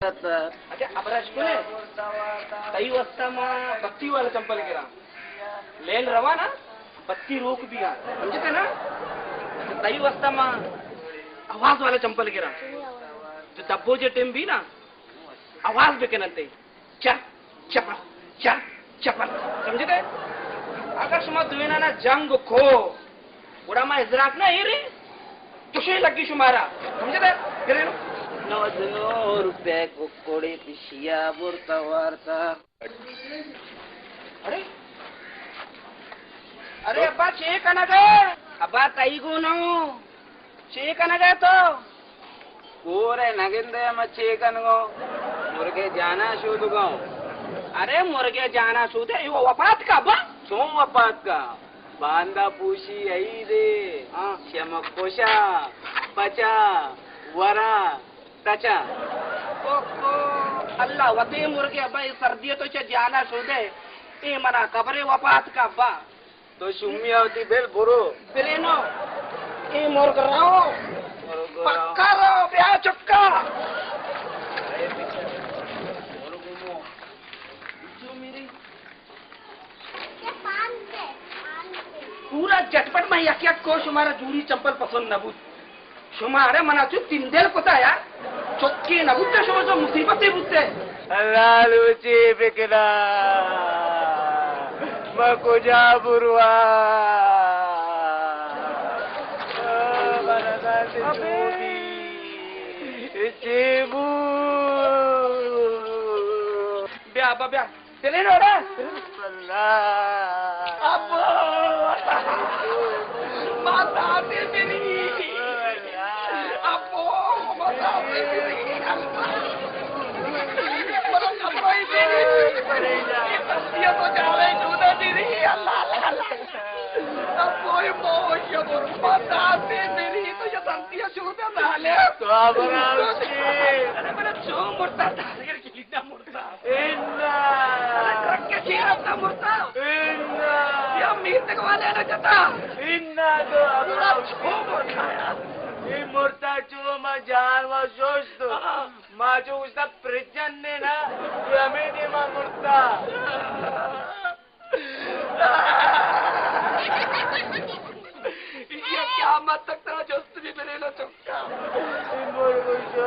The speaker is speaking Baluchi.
اچھا، ابرش کنے، تئی واسطہ ما بتی والا چمپل گراں۔ لین رواں نا، بتی روک بیاں۔ سمجھتے نا؟ تئی واسطہ ما آواز والا چمپل گراں۔ جو دبو جے ٹیم بی نا، آواز بکنن تئی۔ چپ، چپل، چپ، چپل۔ سمجھتے؟ اگر شما دوینانا جنگ کو، گڑا ما ازراک نہ ایریں، چشیں لگی شمارا۔ سمجھتے؟ گرے نو۔ نود نو روپے ککڑے پشیا برتا وارتا۔ ارے؟ ارے ابا، چے کنگے؟ ابا، تئی گو نو۔ چے کنگے تو؟ کور ء نگندے، ما چے کنگو؟ مرگے جانا شودگو۔ ارے مرگے جانا شودے، اے وفات کا با؟ چون وفات کا؟ باندا پوشی عیدے، ہاں۔ شمک کشا، پچا، ورا، تچا۔ او، او، اللہ وتے مرگے ابا، اے سردی تو چے جانا شودے، اے منا قبرے وفات کا با۔ تو شومی آ وتی بل برو۔ برینو، اے مرگ راو۔ مرگ راو۔ پکا راو، بیا چکا۔ پورا جٹپٹ میں یک یک کو شمارا جوری چمپل پسند نہ بود۔ شما اڑے منا چو تندل کتا یار، چکے نہ بوتا شما، چو مصیبتے بوتے۔ اللہ لوچی بکنا، ما کجا بروا؟ آ، منا داسے چوبی، چی بو؟ بیا با بیا۔ دلے نوڑا۔ اللہ۔ ابو۔ ماتا دے میری۔ ابو، ماتا دے میری۔ ماتا دے میری۔ یہ تو جا رہے، تو نہ دے رہی۔ اللہ، اللہ، اللہ۔ ابو، یہ موت، یہ موت۔ ماتا دے میری۔ تو یہ دھرتی ہے، چھوڑ دے، نہ لے۔ تو اب آرام سے۔ ارے، میرا جو مرتا تھا، لیکن انا۔ ارے ٹرک کے چیر اپنا مرتا۔ انا۔ یا میر تک والے نہ جتا۔ انا تو اب پورا چھو مرتا یار۔ اے مرتا چو ما جان ما شوشت۔ ہاں۔ ما چو گوشتا پرچن نے نا، تو ہمیں دے ما مرتا۔ یہ قیامت تک ترا جست بھی ملے نا چکا۔ اے مرتا چو